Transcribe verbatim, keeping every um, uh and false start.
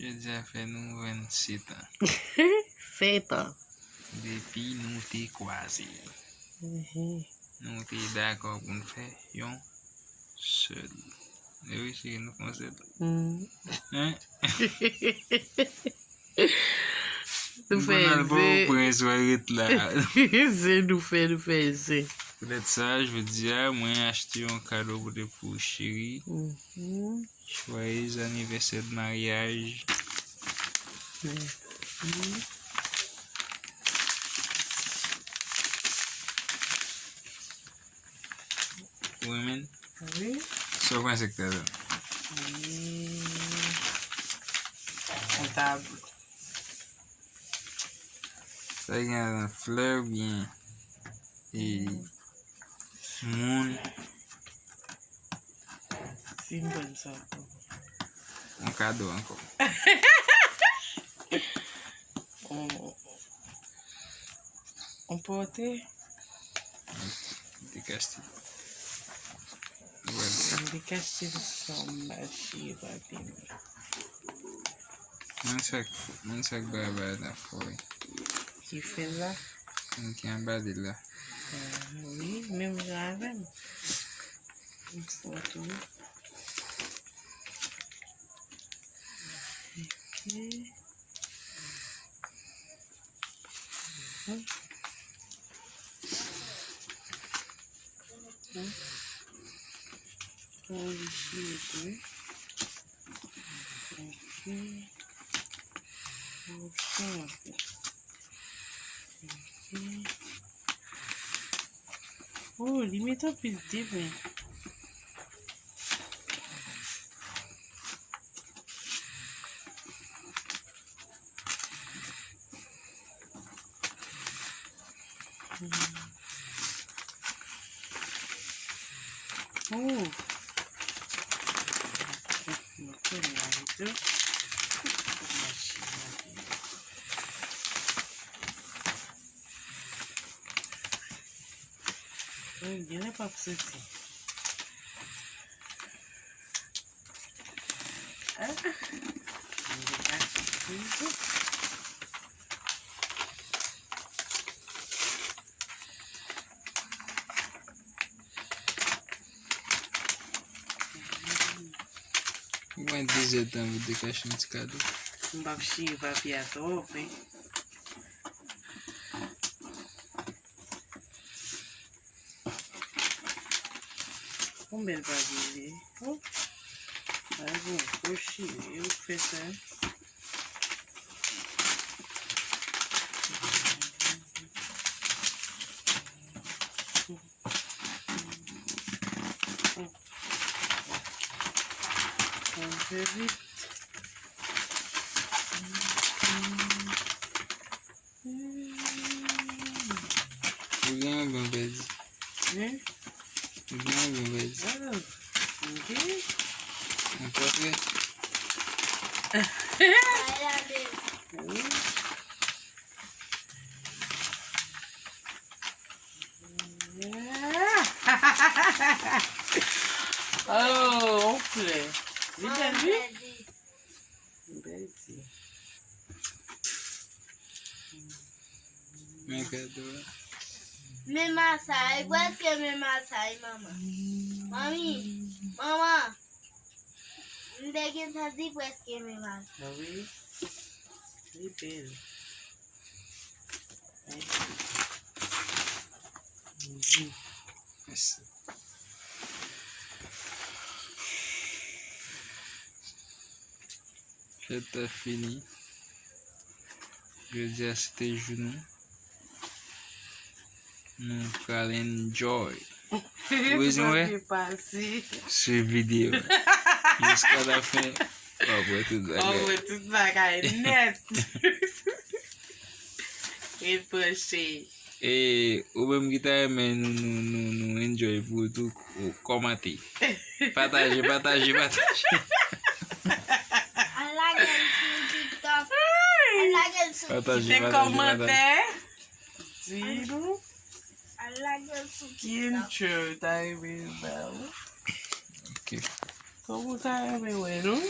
Jodi a fè nou vennsetan. Setan. Depi nou te kwaze. Mhm. Nou te dakò pou n fè yon sèl. E wi, cheri, nou fè yon sèl. Mm. Hein? Nou fè Bon, al ze. Pòtoprens, w a ret la. Ze nou fè, nou fè ze. Poutèt sa, jodi a, mwen achte yon kado pote pou cheri. Mhm. Joyeux anniversaire de mariage. Mèsi. Ou renmen? Wi. Sa w panse k ta donn? Hmm. Yon tablo. Sa gen ladan flè oubyen e moun? Si m pran sa pou Yon kado ankò. On, on pote. Dekache. Wè. M dekache l sou mache papi m. Mwen sa k, mwen sa k bay bay la fò wi. Ki fen la? Mwen ki anba li la. Ah, wi, menm jan avè m. M fò tou. Ok. Korije tou. Ok. Ok. Ok. Oh, li met anpil de men. Oh. Mwen gen lè p ap soti. Ah. Mwen gen kache toujou. Ou pran dizèdtan pou dekache yon ti kado. M p ap chire papye a twòp, wi. Yon bèl papye li ye. Oh. Ay, bon, gwo chire, ou fè sa. An fè vit. Ou gen yon bon pèdi. Hein? Ou gen yon bon pèdi. Ah, ok. An pòtrè. Wi. Oh, on flè. Li bèl, wi. Bèl ti. Men kado a. Men masay, prèske men masay, manman. Manmi, manman. M te gentan di prèske men masay. Ah wi. Li bèl. Mèsi. Fèt la fini. Jodi a se te jou nou. Nou pral enjoy. Ou bezwen wè? Pase. Swiv videyo a. Jiska la fen. W ap wè tout W ap bagay. Wè tout bagay nèt. Ret branche. E ou menm ki ta renmen nou, nou, nou, nou enjoy pou ou tou, ou kòmante. Pataje, pataje, pataje. Al lage l sou TikTok. Al lage l sou Pataje, Kite pataje, kòmantè. pataje. Di nou Al lage l sou ki TikTok. Intro ta renmen ba ou. Ok. Kòman ou ta renmen wè nou?